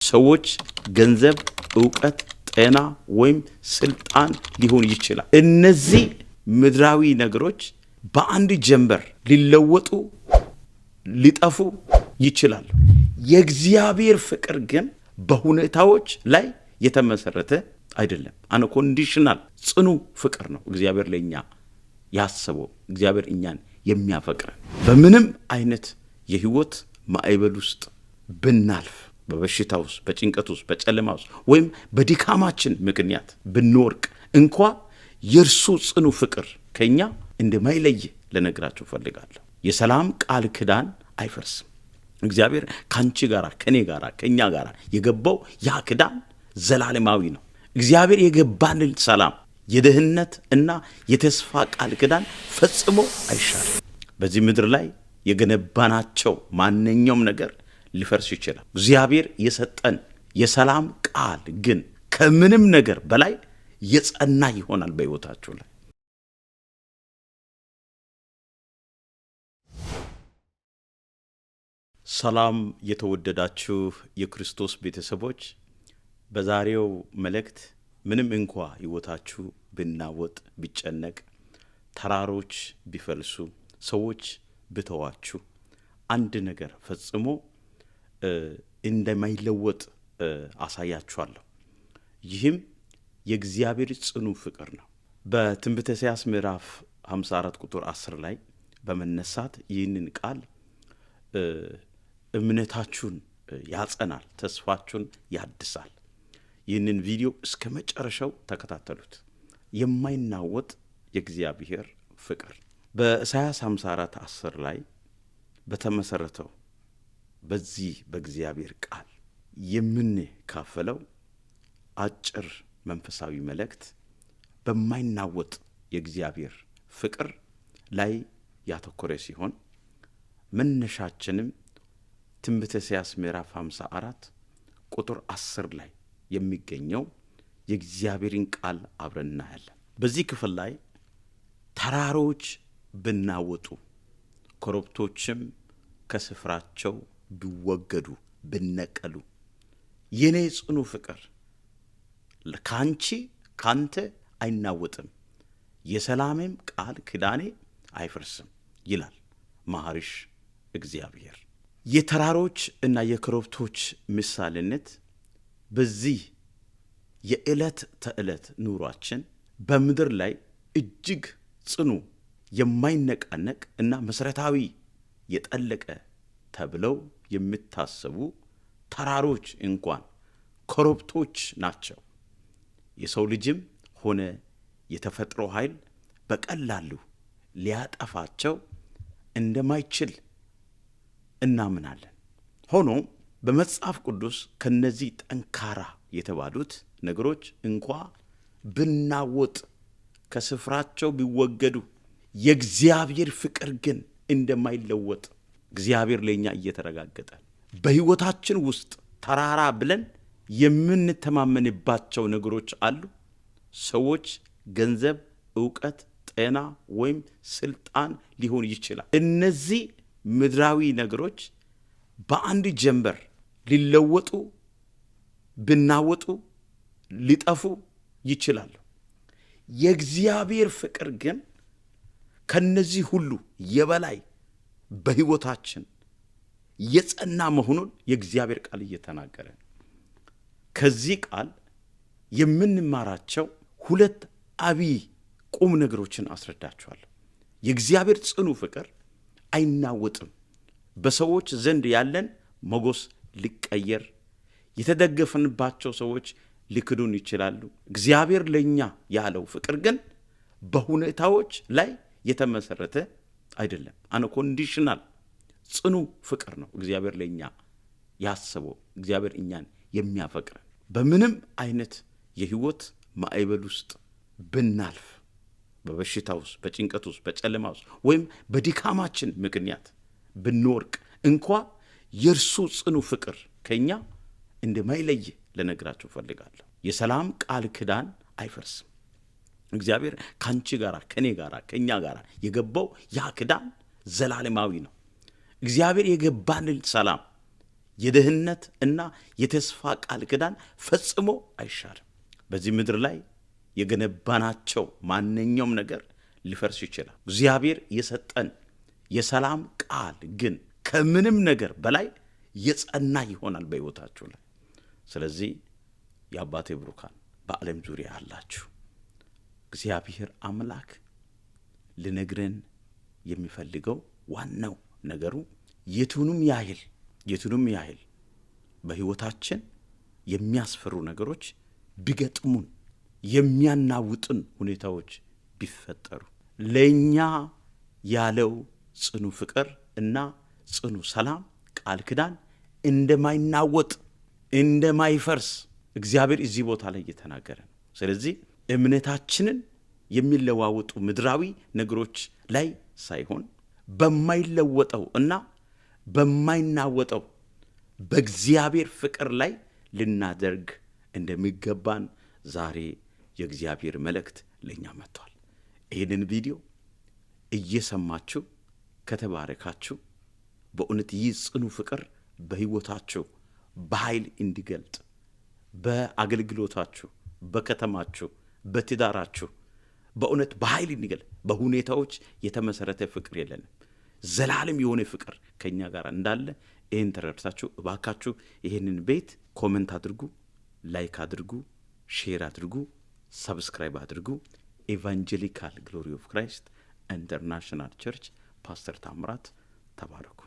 ሰዎች ገንዘብ፣ እውቀት፣ ጤና ወይም ስልጣን ሊሆን ይችላል። እነዚህ ምድራዊ ነገሮች በአንድ ጀንበር ሊለወጡ ሊጠፉ ይችላሉ። የእግዚአብሔር ፍቅር ግን በሁኔታዎች ላይ የተመሰረተ አይደለም። Unconditional ጽኑ ፍቅር ነው እግዚአብሔር ለእኛ ያሰበው። እግዚአብሔር እኛን የሚያፈቅረን በምንም አይነት የህይወት ማዕበል ውስጥ ብናልፍ፣ በበሽታ ውስጥ፣ በጭንቀት ውስጥ፣ በጨለማ ውስጥ ወይም በድካማችን ምክንያት ብንወድቅ እንኳ የእርሱ ጽኑ ፍቅር ከእኛ እንደማይለይ ልነግራችሁ እፈልጋለሁ። የሰላም ቃል ኪዳን አይፈርስም። እግዚአብሔር ከአንቺ ጋር፣ ከእኔ ጋር፣ ከእኛ ጋር የገባው ያ ኪዳን ዘላለማዊ ነው። እግዚአብሔር የገባልን ሰላም፣ የደህንነት እና የተስፋ ቃል ኪዳን ፈጽሞ አይሻርም። በዚህ ምድር ላይ የገነባናቸው ማንኛውም ነገር ሊፈርስ ይችላል። እግዚአብሔር የሰጠን የሰላም ቃል ግን ከምንም ነገር በላይ የጸና ይሆናል በሕይወታችሁ ላይ። ሰላም የተወደዳችሁ የክርስቶስ ቤተሰቦች፣ በዛሬው መልእክት ምንም እንኳ ሕይወታችሁ ቢናወጥ፣ ቢጨነቅ፣ ተራሮች ቢፈልሱ፣ ሰዎች ብተዋችሁ አንድ ነገር ፈጽሞ እንደማይለወጥ አሳያችኋለሁ። ይህም የእግዚአብሔር ጽኑ ፍቅር ነው። በትንቢተ ኢሳይያስ ምዕራፍ 54 ቁጥር 10 ላይ በመነሳት ይህንን ቃል እምነታችሁን ያጸናል፣ ተስፋችሁን ያድሳል። ይህንን ቪዲዮ እስከ መጨረሻው ተከታተሉት። የማይናወጥ የእግዚአብሔር ፍቅር በኢሳይያስ 54 10 ላይ በተመሰረተው በዚህ በእግዚአብሔር ቃል የምንካፈለው አጭር መንፈሳዊ መልእክት በማይናወጥ የእግዚአብሔር ፍቅር ላይ ያተኮረ ሲሆን መነሻችንም ትንቢተ ኢሳይያስ ምዕራፍ 54 ቁጥር 10 ላይ የሚገኘው የእግዚአብሔርን ቃል አብረን እናያለን። በዚህ ክፍል ላይ ተራሮች ብናወጡ፣ ኮረብቶችም ከስፍራቸው ቢወገዱ፣ ብነቀሉ፣ የኔ ጽኑ ፍቅር ከአንቺ ካንተ አይናወጥም፣ የሰላሜም ቃል ኪዳኔ አይፈርስም ይላል መሐሪሽ እግዚአብሔር። የተራሮች እና የኮረብቶች ምሳሌነት በዚህ የዕለት ተዕለት ኑሯችን በምድር ላይ እጅግ ጽኑ፣ የማይነቃነቅ እና መሠረታዊ የጠለቀ ተብለው የሚታሰቡ ተራሮች እንኳን ኮረብቶች ናቸው። የሰው ልጅም ሆነ የተፈጥሮ ኃይል በቀላሉ ሊያጠፋቸው እንደማይችል እናምናለን። ሆኖም በመጽሐፍ ቅዱስ ከነዚህ ጠንካራ የተባሉት ነገሮች እንኳ ብናወጥ፣ ከስፍራቸው ቢወገዱ፣ የእግዚአብሔር ፍቅር ግን እንደማይለወጥ እግዚአብሔር ለእኛ እየተረጋገጠ፣ በሕይወታችን ውስጥ ተራራ ብለን የምንተማመንባቸው ነገሮች አሉ። ሰዎች፣ ገንዘብ፣ እውቀት፣ ጤና ወይም ስልጣን ሊሆን ይችላል። እነዚህ ምድራዊ ነገሮች በአንድ ጀንበር ሊለወጡ፣ ብናወጡ፣ ሊጠፉ ይችላሉ። የእግዚአብሔር ፍቅር ግን ከነዚህ ሁሉ የበላይ በሕይወታችን የጸና መሆኑን የእግዚአብሔር ቃል እየተናገረ፣ ከዚህ ቃል የምንማራቸው ሁለት አብይ ቁም ነገሮችን አስረዳችኋለሁ። የእግዚአብሔር ጽኑ ፍቅር አይናወጥም። በሰዎች ዘንድ ያለን ሞገስ ሊቀየር፣ የተደገፍንባቸው ሰዎች ሊክዱን ይችላሉ። እግዚአብሔር ለእኛ ያለው ፍቅር ግን በሁኔታዎች ላይ የተመሰረተ አይደለም። Unconditional ጽኑ ፍቅር ነው እግዚአብሔር ለእኛ ያሰበው። እግዚአብሔር እኛን የሚያፈቅረን በምንም አይነት የህይወት ማዕበል ውስጥ ብናልፍ፣ በበሽታ ውስጥ፣ በጭንቀት ውስጥ፣ በጨለማ ውስጥ ወይም በድካማችን ምክንያት ብንወድቅ እንኳ የእርሱ ጽኑ ፍቅር ከእኛ እንደማይለይ ልነግራችሁ እፈልጋለሁ። የሰላም ቃል ኪዳን አይፈርስም። እግዚአብሔር ከአንቺ ጋር፣ ከእኔ ጋር፣ ከእኛ ጋር የገባው ያ ኪዳን ዘላለማዊ ነው። እግዚአብሔር የገባልን ሰላም፣ የደህንነት እና የተስፋ ቃል ኪዳን ፈጽሞ አይሻርም። በዚህ ምድር ላይ የገነባናቸው ማንኛውም ነገር ሊፈርስ ይችላል። እግዚአብሔር የሰጠን የሰላም ቃል ግን ከምንም ነገር በላይ የጸና ይሆናል በሕይወታችሁ ላይ። ስለዚህ የአባቴ ብሩካን፣ በዓለም ዙሪያ ያላችሁ፣ እግዚአብሔር አምላክ ሊነግረን የሚፈልገው ዋናው ነገሩ የቱንም ያህል በሕይወታችን የሚያስፈሩ ነገሮች ቢገጥሙን፣ የሚያናውጡን ሁኔታዎች ቢፈጠሩ፣ ለእኛ ያለው ጽኑ ፍቅር እና ጽኑ ሰላም ቃል ኪዳን እንደማይናወጥ፣ እንደማይፈርስ እግዚአብሔር እዚህ ቦታ ላይ እየተናገረ ነው። ስለዚህ እምነታችንን የሚለዋወጡ ምድራዊ ነገሮች ላይ ሳይሆን በማይለወጠው እና በማይናወጠው በእግዚአብሔር ፍቅር ላይ ልናደርግ እንደሚገባን ዛሬ የእግዚአብሔር መልእክት ለእኛ መጥቷል። ይህንን ቪዲዮ እየሰማችሁ ከተባረካችሁ፣ በእውነት ይህ ጽኑ ፍቅር በሕይወታችሁ በኃይል እንዲገልጥ፣ በአገልግሎታችሁ፣ በከተማችሁ፣ በትዳራችሁ በእውነት በኃይል እንዲገልጥ፣ በሁኔታዎች የተመሰረተ ፍቅር የለንም። ዘላለም የሆነ ፍቅር ከእኛ ጋር እንዳለ ይህን ተረድታችሁ እባካችሁ ይህንን ቤት comment አድርጉ፣ like አድርጉ፣ share አድርጉ፣ subscribe አድርጉ። Evangelical Glory of Christ International Church፣ ፓስተር ታምራት። ተባረኩ።